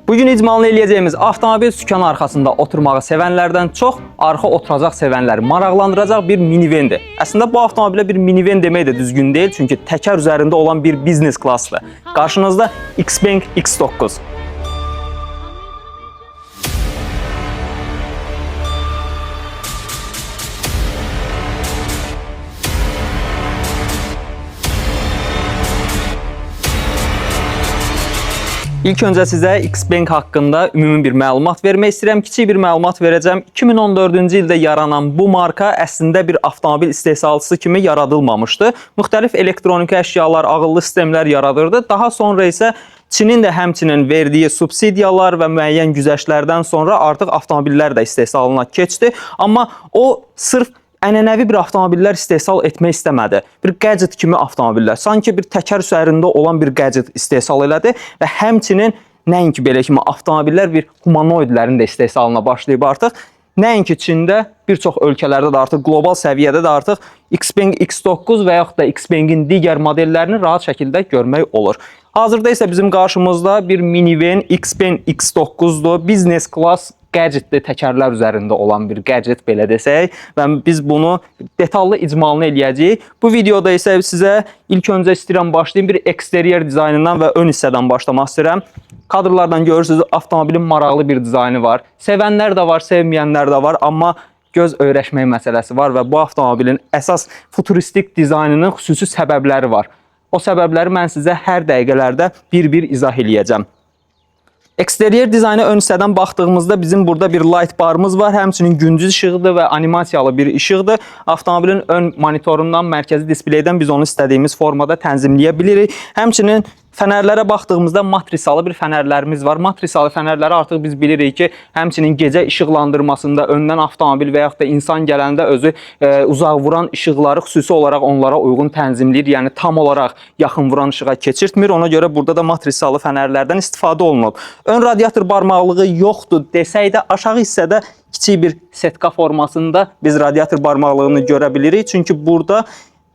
Bugün icmalını eləyəcəyimiz avtomobil sükan arxasında oturmağı sevənlərdən çox arxa oturacaq sevənləri maraqlandıracaq bir minivandır. Əslində bu avtomobilə bir minivan demək də düzgün deyil, çünki təkər üzərində olan bir biznes klasdır. Qarşınızda Xpeng X9. İlk öncə sizə Xpeng haqqında ümumi bir məlumat vermək istəyirəm. Kiçik bir məlumat verəcəm. 2014-cü ildə yaranan bu marka əslində bir avtomobil istehsalçısı kimi yaradılmamışdı. Müxtəlif elektronika əşyalar, ağıllı sistemlər yaradırdı. Daha sonra isə Çinin də həmçinin verdiyi subsidiyalar və müəyyən güzəştlərdən sonra artıq avtomobillər də istehsalına keçdi. Amma o sırf ənənəvi bir avtomobillər istehsal etmək istəmədi. Bir gadget kimi avtomobillər, sanki bir təkər üzərində olan bir gadget istehsal elədi və həmçinin nəinki belə kimi avtomobillər bir humanoidlərin də istehsalına başlayıb artıq. Nəinki Çində, bir çox ölkələrdə də artıq qlobal səviyyədə də artıq Xpeng X9 və yaxud da Xpengin digər modellərini rahat şəkildə görmək olur. Hazırda isə bizim qarşımızda bir minivan Xpeng X9-dur. Business class gadgetli təkərlər üzərində olan bir gadget belə desək və biz bunu detallı icmalını eləyəcəyik. Bu videoda isə sizə ilk öncə istəyirəm başlayım bir eksteriyer dizaynından və ön hissədən başlamaq istəyirəm. Kadrlardan görürsünüz avtomobilin maraqlı bir dizaynı var. Sevənlər də var, sevməyənlər də var, amma göz öyrəşmək məsələsi var və bu avtomobilin əsas futuristik dizaynının xüsusi səbəbləri var. O səbəbləri mən sizə hər dəqiqələrdə bir-bir izah eləyəcəm. Eksteriyer dizayna ön hissədən baxdığımızda bizim burada bir light barımız var. Həmçinin gündüz işığıdır və animasiyalı bir işıqdır. Avtomobilin ön monitorundan, mərkəzi displeydən biz onu istədiyimiz formada tənzimləyə bilirik. Həmçinin fənərlərə baxdığımızda matrisalı bir fənərlərimiz var. Matrisalı fənərləri artıq biz bilirik ki, həmçinin gecə işıqlandırmasında öndən avtomobil və yaxud da insan gələndə özü uzaq vuran işıqları xüsusi olaraq onlara uyğun tənzimləyir. Yəni tam olaraq yaxın vuran işığa keçirtmir. Ona görə burada da matrisalı fənərlərdən istifadə olunub. Ön radiator barmaqlığı yoxdur desək də aşağı hissədə kiçik bir setka formasında biz radiator barmaqlığını görə bilirik. Çünki burada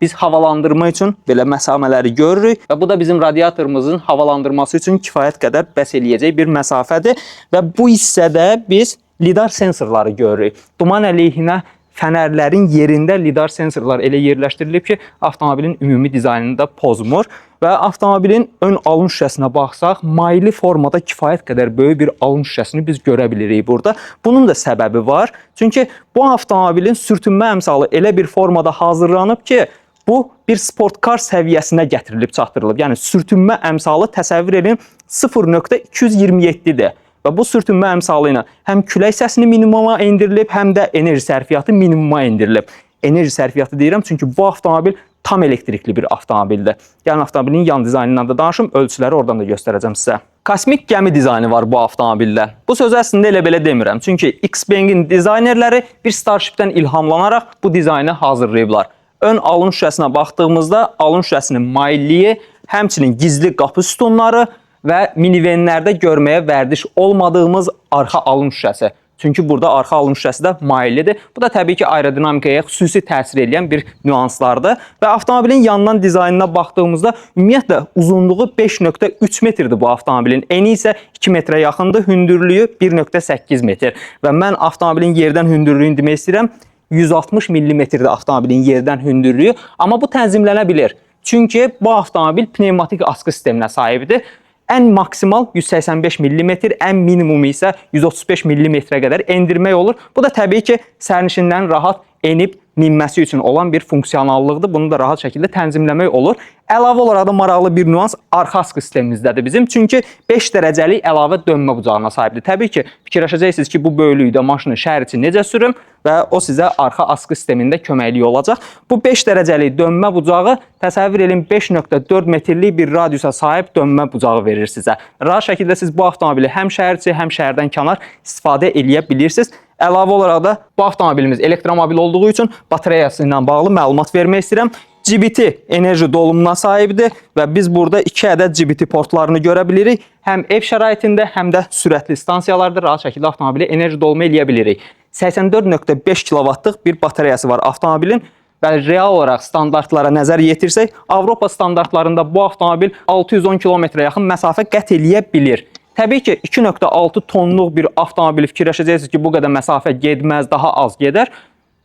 biz havalandırma üçün belə məsamələri görürük və bu da bizim radiatorumuzun havalandırması üçün kifayət qədər bəs eləyəcək bir məsafədir və bu hissədə biz lidar sensorları görürük. Duman əleyhinə fənərlərin yerində lidar sensorlar elə yerləşdirilib ki, avtomobilin ümumi dizaynını da pozmur və avtomobilin ön alın şüşəsinə baxsaq, maylı formada kifayət qədər böyük bir alın şüşəsini biz görə bilirik burada. Bunun da səbəbi var. Çünki bu avtomobilin sürtünmə əmsalı elə bir formada hazırlanıb ki, bu bir sportkar səviyyəsinə gətirilib çatdırılıb. Yəni sürtünmə əmsalı təsəvvür edin 0.227-dir. Və bu sürtünmə əmsalı ilə həm külək səsini minimuma endirilib, həm də enerji sərfiyyatı minimuma endirilib. Enerji sərfiyyatı deyirəm çünki bu avtomobil tam elektrikli bir avtomobildir. Gəlin avtomobilin yan dizaynından da danışım, ölçüləri oradan da göstərəcəm sizə. Kosmik gəmi dizaynı var bu avtomobildə. Bu sözü əslində elə belə demirəm. Çünki Xpengin dizaynerləri bir Starship-dən ilhamlanaraq bu dizaynı hazırlayıblar. Ön alın şüşəsinə baxdığımızda alın şüşəsinin mailliyi, həmçinin gizli qapı sütunları və minivanlərdə görməyə vərdiş olmadığımız arxa alın şüşəsi. Çünki burada arxa alın şüşəsi də maillidir. Bu da təbii ki, aerodinamikaya xüsusi təsir eləyən bir nüanslardır. Və avtomobilin yandan dizaynına baxdığımızda ümumiyyətlə uzunluğu 5.3 metrdir bu avtomobilin. Eni isə 2 metrə yaxındır, hündürlüyü 1.8 metr. Və mən avtomobilin yerdən hündürlüyünü demək istəyirəm. 160 millimetrdir avtomobilin yerdən hündürlüyü, amma bu tənzimlənə bilir. Çünki bu avtomobil pnevmatik askı sisteminə sahibdir. Ən maksimal 185 millimetr, ən minimumu isə 135 millimetrə qədər endirmək olur. Bu da təbii ki, sərnişindən rahat enib minməsi üçün olan bir funksionallıqdır. Bunu da rahat şəkildə tənzimləmək olur. Əlavə olaraq da maraqlı bir nüans arxa askı sistemimizdədir bizim. Çünki 5 dərəcəlik əlavə dönmə bucağına sahibdir. Təbii ki, fikirləşəcəksiniz ki, bu böyüklükdə maşını şəhər içi necə sürüm və o sizə arxa askı sistemində köməklik olacaq. Bu 5 dərəcəlik dönmə bucağı təsəvvür edin 5.4 metrlik bir radiusa sahib dönmə bucağı verir sizə. Rahat şəkildə siz bu avtomobili həm şəhər içi, həm şəhərdən kənar istifadə eləyə bilirsiniz. Əlavə olaraq da bu avtomobilimiz elektromobil olduğu üçün batareyası ilə bağlı məlumat vermək istəyirəm. GBT enerji dolumuna sahibdir və biz burada 2 ədəd GBT portlarını görə bilirik. Həm ev şəraitində, həm də sürətli stansiyalarda rahat şəkildə avtomobili enerji dolumu eləyə bilirik. 84.5 kVt-lıq bir batareyası var avtomobilin və real olaraq standartlara nəzər yetirsək, Avropa standartlarında bu avtomobil 610 kilometrə yaxın məsafə qət eləyə bilir. Təbii ki, 2.6 tonluq bir avtomobili fikirləşəcəksiniz ki, bu qədər məsafə getməz, daha az gedər.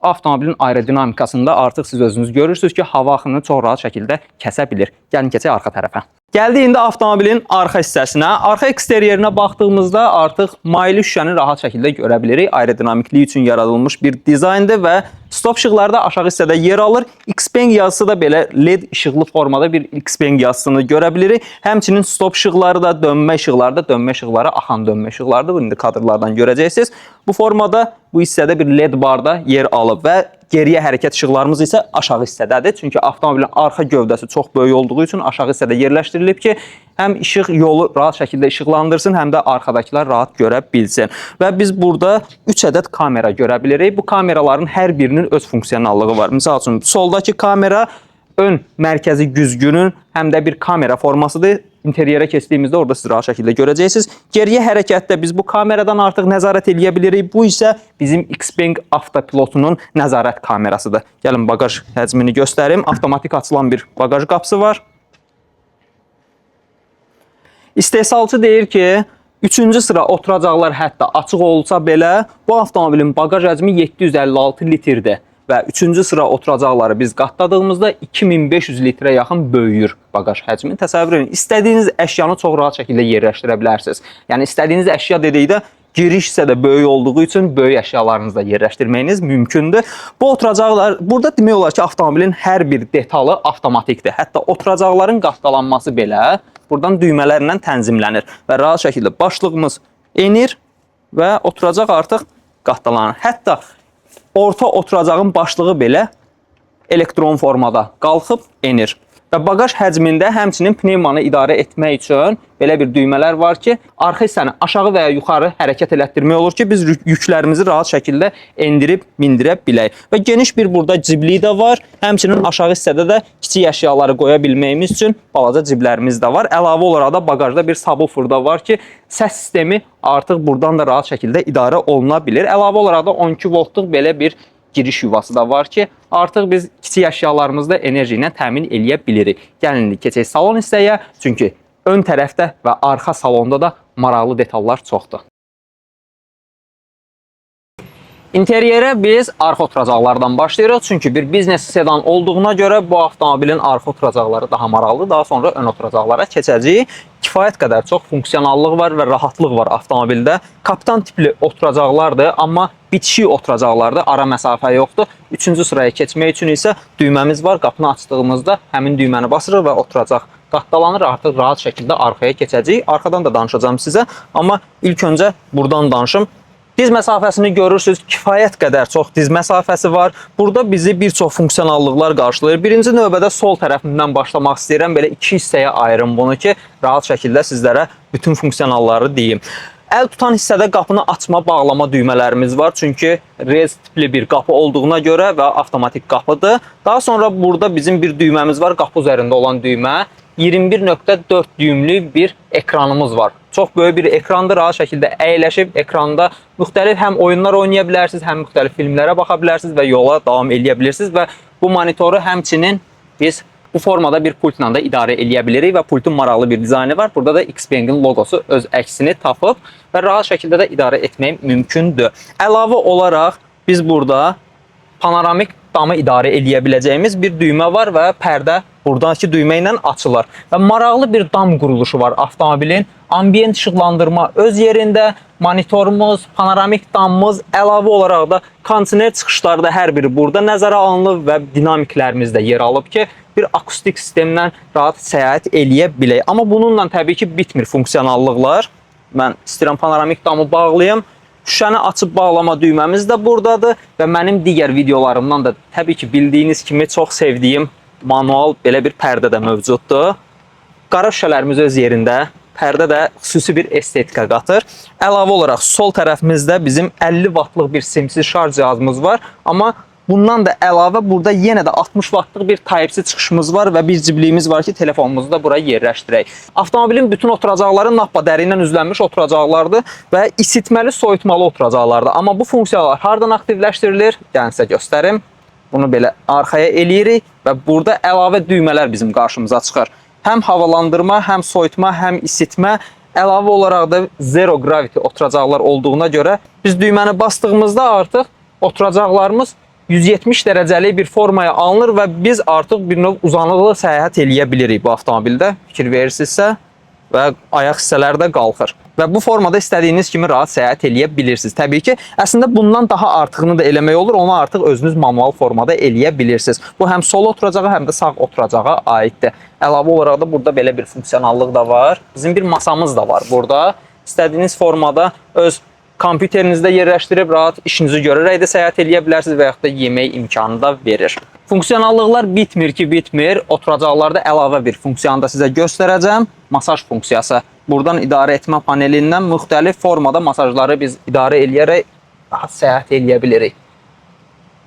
Avtomobilin aerodinamikasında artıq siz özünüz görürsünüz ki, hava axınını çox rahat şəkildə kəsə bilir. Gəlin keçək arxa tərəfə. Gəldik indi avtomobilin arxa hissəsinə. Arxa eksteryerinə baxdığımızda artıq maylı şüşəni rahat şəkildə görə bilirik. Aerodinamiklik üçün yaradılmış bir dizayndır və stop işıqları da aşağı hissədə yer alır. Xpeng yazısı da belə LED işıqlı formada bir Xpeng yazısını görə bilirik. Həmçinin stop işıqları da, dönmə işıqları da, dönmə işıqları axan dönmə işıqlarıdır. Bunu indi kadrlardan görəcəksiniz. Bu formada bu hissədə bir LED bar da yer alıb və geriyə hərəkət işıqlarımız isə aşağı hissədədir. Çünki avtomobilin arxa gövdəsi çox böyük olduğu üçün aşağı hissədə yerləşdirilib ki, həm işıq yolu rahat şəkildə işıqlandırsın, həm də arxadakılar rahat görə bilsin. Və biz burada 3 ədəd kamera görə bilirik. Bu kameraların hər birinin öz funksionallığı var. Məsəl üçün soldakı kamera ön mərkəzi güzgünün həm də bir kamera formasıdır. İnteryerə keçdiyimizdə orada siz rahat şəkildə görəcəksiniz. Geriyə hərəkətdə biz bu kameradan artıq nəzarət eləyə bilirik. Bu isə bizim Xpeng avtopilotunun nəzarət kamerasıdır. Gəlin bagaj həcmini göstərim. Avtomatik açılan bir bagaj qapısı var. İstehsalçı deyir ki, üçüncü sıra oturacaqlar hətta açıq olsa belə bu avtomobilin bagaj həcmi 756 litrdir və üçüncü sıra oturacaqları biz qatladığımızda 2500 litrə yaxın böyüyür bagaj həcmi. Təsəvvür edin, istədiyiniz əşyanı çox rahat şəkildə yerləşdirə bilərsiniz. Yəni istədiyiniz əşya dedikdə giriş hissə də böyük olduğu üçün böyük əşyalarınızı da yerləşdirməyiniz mümkündür. Bu oturacaqlar, burada demək olar ki, avtomobilin hər bir detalı avtomatikdir. Hətta oturacaqların qatdalanması belə buradan düymələrlə tənzimlənir və rahat şəkildə başlığımız enir və oturacaq artıq qatdalanır. Hətta orta oturacağın başlığı belə elektron formada qalxıb enir. Və bagaj həcmində həmçinin pnevmanı idarə etmək üçün belə bir düymələr var ki, arxa hissəni aşağı və ya yuxarı hərəkət elətdirmək olur ki, biz yüklərimizi rahat şəkildə endirib mindirə bilək. Və geniş bir burada ciblik də var. Həmçinin aşağı hissədə də kiçik əşyaları qoya bilməyimiz üçün balaca ciblərimiz də var. Əlavə olaraq da bagajda bir subwoofer da var ki, səs sistemi artıq buradan da rahat şəkildə idarə oluna bilir. Əlavə olaraq da 12 voltluq belə bir giriş yuvası da var ki, artıq biz kiçik əşyalarımızı da enerji ilə təmin eləyə bilirik. Gəlin indi keçək salon hissəyə, çünki ön tərəfdə və arxa salonda da maraqlı detallar çoxdur. İnteryerə biz arxa oturacaqlardan başlayırıq. Çünki bir biznes sedan olduğuna görə bu avtomobilin arxa oturacaqları daha maraqlıdır. Daha sonra ön oturacaqlara keçəcəyik. Kifayət qədər çox funksionallıq var və rahatlıq var avtomobildə. Kapitan tipli oturacaqlardır, amma bitişik oturacaqlardır, ara məsafə yoxdur. Üçüncü sıraya keçmək üçün isə düyməmiz var. Qapını açdığımızda həmin düyməni basırıq və oturacaq qatdalanır. Artıq rahat şəkildə arxaya keçəcəyik. Arxadan da danışacağım sizə, amma ilk öncə buradan danışım. Diz məsafəsini görürsünüz, kifayət qədər çox diz məsafəsi var. Burada bizi bir çox funksionallıqlar qarşılayır. Birinci növbədə sol tərəfindən başlamaq istəyirəm. Belə iki hissəyə ayırım bunu ki, rahat şəkildə sizlərə bütün funksionalları deyim. Əl tutan hissədə qapını açma, bağlama düymələrimiz var. Çünki rez tipli bir qapı olduğuna görə və avtomatik qapıdır. Daha sonra burada bizim bir düyməmiz var, qapı üzərində olan düymə. 21.4 düyümlü bir ekranımız var. Çox böyük bir ekrandır, rahat şəkildə əyləşib ekranda müxtəlif həm oyunlar oynaya bilərsiniz, həm müxtəlif filmlərə baxa bilərsiniz və yola davam eləyə bilirsiniz və bu monitoru həmçinin biz bu formada bir pultla da idarə eləyə bilirik və pultun maraqlı bir dizaynı var. Burada da Xpeng-in loqosu öz əksini tapıb və rahat şəkildə də idarə etmək mümkündür. Əlavə olaraq biz burada panoramik damı idarə eləyə biləcəyimiz bir düymə var və pərdə buradakı düymə ilə açılır. Və maraqlı bir dam quruluşu var avtomobilin. Ambient işıqlandırma öz yerində, monitorumuz, panoramik damımız, əlavə olaraq da kondisioner çıxışları da hər biri burada nəzərə alınıb və dinamiklərimiz də yer alıb ki, bir akustik sistemlə rahat səyahət eləyə bilək. Amma bununla təbii ki, bitmir funksionallıqlar. Mən istəyirəm panoramik damı bağlayım. Şüşəni açıb bağlama düyməmiz də buradadır və mənim digər videolarımdan da təbii ki, bildiyiniz kimi çox sevdiyim manual belə bir pərdə də mövcuddur. Qara şüşələrimiz öz yerində, pərdə də xüsusi bir estetika qatır. Əlavə olaraq sol tərəfimizdə bizim 50 vatlıq bir simsiz şarj cihazımız var, amma bundan da əlavə burada yenə də 60 vatlıq bir Type-C çıxışımız var və bir cibliyimiz var ki, telefonumuzu da bura yerləşdirək. Avtomobilin bütün oturacaqları nappa dəri ilə üzlənmiş oturacaqlardır və isitməli, soyutmalı oturacaqlardır. Amma bu funksiyalar hardan aktivləşdirilir? Gəlin sizə göstərim. Bunu belə arxaya eləyirik və burada əlavə düymələr bizim qarşımıza çıxır. Həm havalandırma, həm soyutma, həm isitmə, Əlavə olaraq da zero gravity oturacaqlar olduğuna görə biz düyməni bastığımızda artıq oturacaqlarımız 170 dərəcəlik bir formaya alınır və biz artıq bir növ uzanıqlı səyahət eləyə bilirik bu avtomobildə. Fikir verirsinizsə və ayaq hissələri də qalxır. Və bu formada istədiyiniz kimi rahat səyahət eləyə bilirsiniz. Təbii ki, əslində bundan daha artığını da eləmək olur. Onu artıq özünüz manual formada eləyə bilirsiniz. Bu həm sol oturacağa, həm də sağ oturacağa aiddir. Əlavə olaraq da burada belə bir funksionallıq da var. Bizim bir masamız da var burada. İstədiyiniz formada öz kompüterinizdə yerləşdirib rahat işinizi görərək də səyahət eləyə bilərsiniz və yaxud da yemək imkanı da verir. Funksionallıqlar bitmir ki, bitmir. Oturacaqlarda əlavə bir funksiyanı da sizə göstərəcəm. Masaj funksiyası. Buradan idarə etmə panelindən müxtəlif formada masajları biz idarə eləyərək rahat səyahət eləyə bilirik.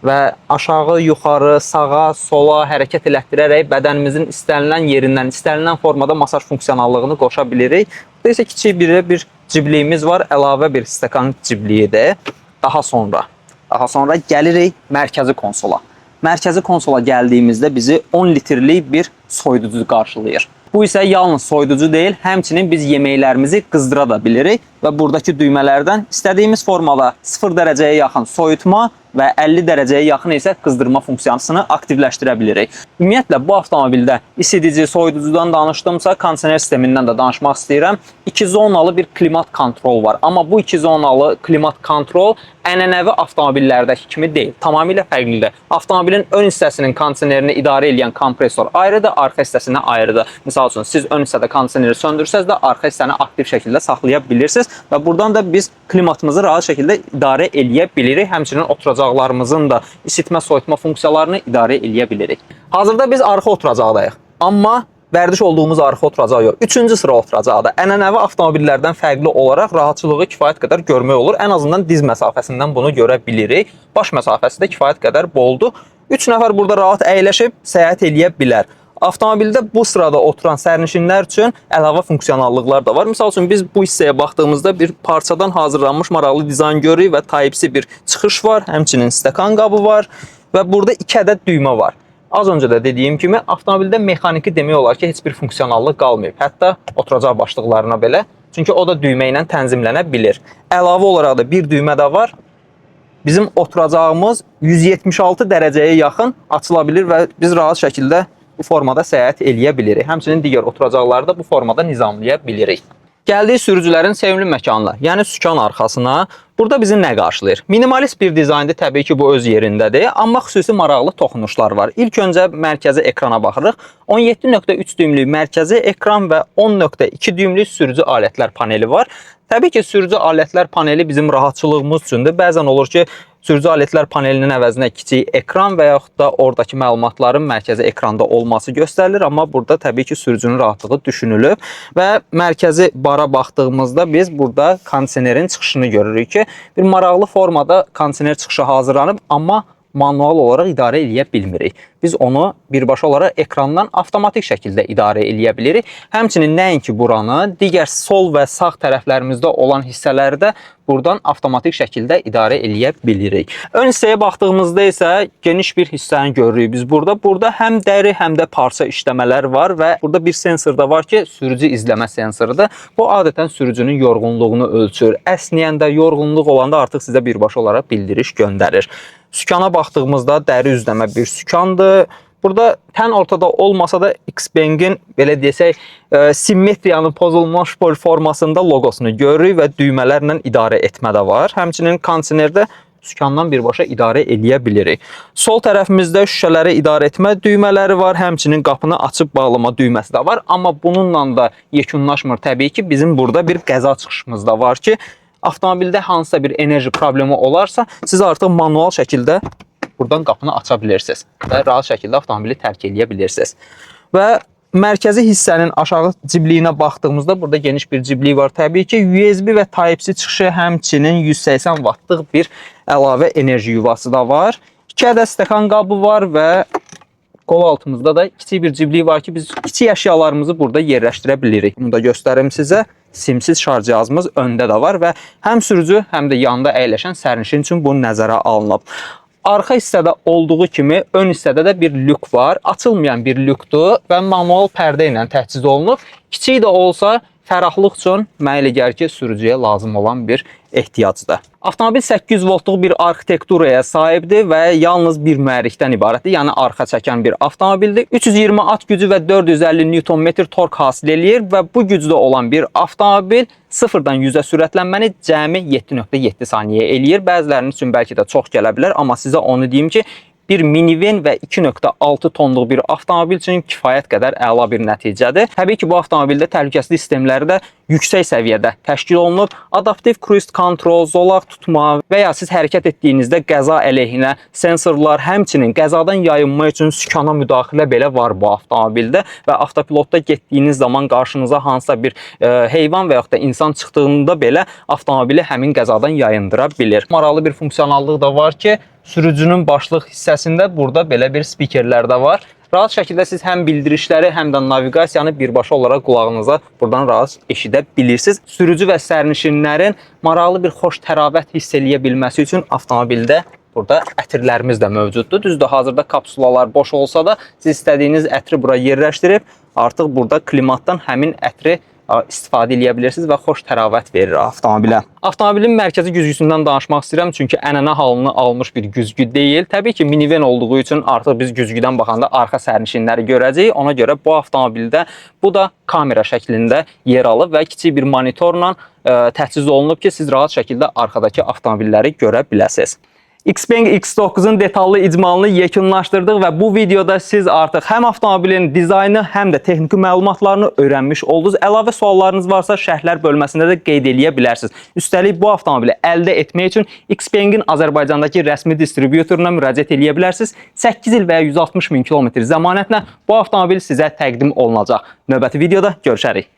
Və aşağı, yuxarı, sağa, sola hərəkət elətdirərək bədənimizin istənilən yerindən, istənilən formada masaj funksionallığını qoşa bilirik. Burada isə kiçik bir cibliyimiz var, əlavə bir stəkan cibliyidir. Daha sonra gəlirik mərkəzi konsola. Mərkəzi konsola gəldiyimizdə bizi 10 litrlik bir soyuducu qarşılayır. Bu isə yalnız soyuducu deyil, həmçinin biz yeməklərimizi qızdıra da bilirik və buradakı düymələrdən istədiyimiz formada 0 dərəcəyə yaxın soyutma və 50 dərəcəyə yaxın isə qızdırma funksiyasını aktivləşdirə bilirik. Ümumiyyətlə bu avtomobildə isidici, soyuducudan danışdımsa, kondisioner sistemindən də danışmaq istəyirəm. İki zonalı bir klimat kontrol var. Amma bu iki zonalı klimat kontrol ənənəvi avtomobillərdəki kimi deyil. Tamamilə fərqlidir. Avtomobilin ön hissəsinin kondisionerini idarə edən kompresor ayrıdır, arxa hissəsinə ayrıdır. Misal üçün siz ön hissədə kondisioneri söndürsəz də arxa hissəni aktiv şəkildə saxlaya bilirsiniz və buradan da biz klimatımızı rahat şəkildə idarə eləyə bilirik. Həmçinin oturacaqlarımızın da isitmə, soyutma funksiyalarını idarə eləyə bilirik. Hazırda biz arxa oturacaqdayıq. Amma vərdiş olduğumuz arxa oturacaq yox. Üçüncü sıra oturacaqda. Ənənəvi avtomobillərdən fərqli olaraq rahatçılığı kifayət qədər görmək olur. Ən azından diz məsafəsindən bunu görə bilirik. Baş məsafəsi də kifayət qədər boldur. 3 nəfər burada rahat əyləşib səyahət eləyə bilər. Avtomobildə bu sırada oturan sərnişinlər üçün əlavə funksionallıqlar da var. Misal üçün biz bu hissəyə baxdığımızda bir parçadan hazırlanmış maraqlı dizayn görürük və Type-C bir çıxış var, həmçinin stəkan qabı var və burada 2 ədəd düymə var. Az öncə də dediyim kimi avtomobildə mexaniki demək olar ki, heç bir funksionallıq qalmayıb. Hətta oturacaq başlıqlarına belə. Çünki o da düymə ilə tənzimlənə bilir. Əlavə olaraq da bir düymə də var. Bizim oturacağımız 176 dərəcəyə yaxın açıla bilir və biz rahat şəkildə bu formada səyahət eləyə bilirik. Həmçinin digər oturacaqları da bu formada nizamlaya bilirik. Gəldik sürücülərin sevimli məkanına, yəni sükan arxasına. Burada bizi nə qarşılayır? Minimalist bir dizayndır, təbii ki, bu öz yerindədir, amma xüsusi maraqlı toxunuşlar var. İlk öncə mərkəzi ekrana baxırıq. 17.3 düymlük mərkəzi ekran və 10.2 düymlük sürücü alətlər paneli var. Təbii ki, sürücü alətlər paneli bizim rahatçılığımız üçündür. Bəzən olur ki, sürücü alətlər panelinin əvəzinə kiçik ekran və yaxud da oradakı məlumatların mərkəzi ekranda olması göstərilir, amma burada təbii ki, sürücünün rahatlığı düşünülüb və mərkəzi bara baxdığımızda biz burada kondisionerin çıxışını görürük ki, bir maraqlı formada kondisioner çıxışı hazırlanıb, amma manual olaraq idarə eləyə bilmirik. Biz onu birbaşa olaraq ekrandan avtomatik şəkildə idarə eləyə bilirik. Həmçinin nəinki buranı, digər sol və sağ tərəflərimizdə olan hissələri də buradan avtomatik şəkildə idarə eləyə bilirik. Ön hissəyə baxdığımızda isə geniş bir hissəni görürük biz burada. Burada həm dəri, həm də parça işləmələr var və burada bir sensor da var ki, sürücü izləmə sensorudur. Bu adətən sürücünün yorğunluğunu ölçür. Əsnəyəndə, yorğunluq olanda artıq sizə birbaşa olaraq bildiriş göndərir. Sükana baxdığımızda dəri üzləmə bir sükandır. Burada tən ortada olmasa da Xpeng-in belə desək, simmetriyanın pozulmuş formasında loqosunu görürük və düymələrlə idarə etmə də var. Həmçinin kondisionerdə sükandan birbaşa idarə eləyə bilirik. Sol tərəfimizdə şüşələri idarə etmə düymələri var, həmçinin qapını açıb bağlama düyməsi də var. Amma bununla da yekunlaşmır. Təbii ki, bizim burada bir qəza çıxışımız da var ki, avtomobildə hansısa bir enerji problemi olarsa, siz artıq manual şəkildə buradan qapını aça bilirsiniz və rahat şəkildə avtomobili tərk eləyə bilirsiniz. Və mərkəzi hissənin aşağı cibliyinə baxdığımızda burada geniş bir ciblik var. Təbii ki, USB və Type-C çıxışı, həmçinin 180 wattlıq bir əlavə enerji yuvası da var. 2 ədəd stəkan qabı var və qol altımızda da kiçik bir ciblik var ki, biz kiçik əşyalarımızı burada yerləşdirə bilirik. Bunu da göstərim sizə. Simsiz şarj cihazımız öndə də var və həm sürücü, həm də yanında əyləşən sərnişin üçün bu nəzərə alınıb. Arxa hissədə olduğu kimi ön hissədə də bir lük var. Açılmayan bir lükdür və manual pərdə ilə təchiz olunub. Kiçik də olsa Fərahlıq üçün mənə elə gəlir ki, sürücüyə lazım olan bir ehtiyacdır. Avtomobil 800 voltluq bir arxitekturaya sahibdir və yalnız bir mühərrikdən ibarətdir. Yəni arxa çəkən bir avtomobildir. 320 at gücü və 450 Nm tork hasil eləyir və bu gücdə olan bir avtomobil 0-dan 100-ə sürətlənməni cəmi 7.7 saniyə eləyir. Bəzilərinin üçün bəlkə də çox gələ bilər, amma sizə onu deyim ki, bir minivan və 2.6 tonluq bir avtomobil üçün kifayət qədər əla bir nəticədir. Təbii ki, bu avtomobildə təhlükəsizlik sistemləri də yüksək səviyyədə təşkil olunub. Adaptiv cruise control, zolaq tutma və ya siz hərəkət etdiyinizdə qəza əleyhinə sensorlar, həmçinin qəzadan yayınma üçün sükana müdaxilə belə var bu avtomobildə və avtopilotda getdiyiniz zaman qarşınıza hansısa bir heyvan və yaxud da insan çıxdığında belə avtomobili həmin qəzadan yayındıra bilir. Maraqlı bir funksionallıq da var ki, sürücünün başlıq hissəsində burada belə bir spikerlər də var. Rahat şəkildə siz həm bildirişləri, həm də naviqasiyanı birbaşa olaraq qulağınıza buradan rahat eşidə bilirsiniz. Sürücü və sərnişinlərin maraqlı bir xoş təravət hiss eləyə bilməsi üçün avtomobildə burada ətirlərimiz də mövcuddur. Düzdür, hazırda kapsulalar boş olsa da siz istədiyiniz ətri bura yerləşdirib artıq burada klimatdan həmin ətri istifadə eləyə bilirsiniz və xoş təravət verir avtomobilə. Avtomobilin mərkəzi güzgüsündən danışmaq istəyirəm, çünki ənənə halını almış bir güzgü deyil. Təbii ki, minivan olduğu üçün artıq biz güzgüdən baxanda arxa sərnişinləri görəcəyik. Ona görə bu avtomobildə bu da kamera şəklində yer alıb və kiçik bir monitorla təchiz olunub ki, siz rahat şəkildə arxadakı avtomobilləri görə biləsiniz. Xpeng X9-un detallı icmalını yekunlaşdırdıq və bu videoda siz artıq həm avtomobilin dizaynı, həm də texniki məlumatlarını öyrənmiş oldunuz. Əlavə suallarınız varsa şərhlər bölməsində də qeyd eləyə bilərsiniz. Üstəlik bu avtomobili əldə etmək üçün Xpengin Azərbaycandakı rəsmi distribyutoruna müraciət eləyə bilərsiniz. 8 il və ya 160 min kilometr zəmanətlə bu avtomobil sizə təqdim olunacaq. Növbəti videoda görüşərik.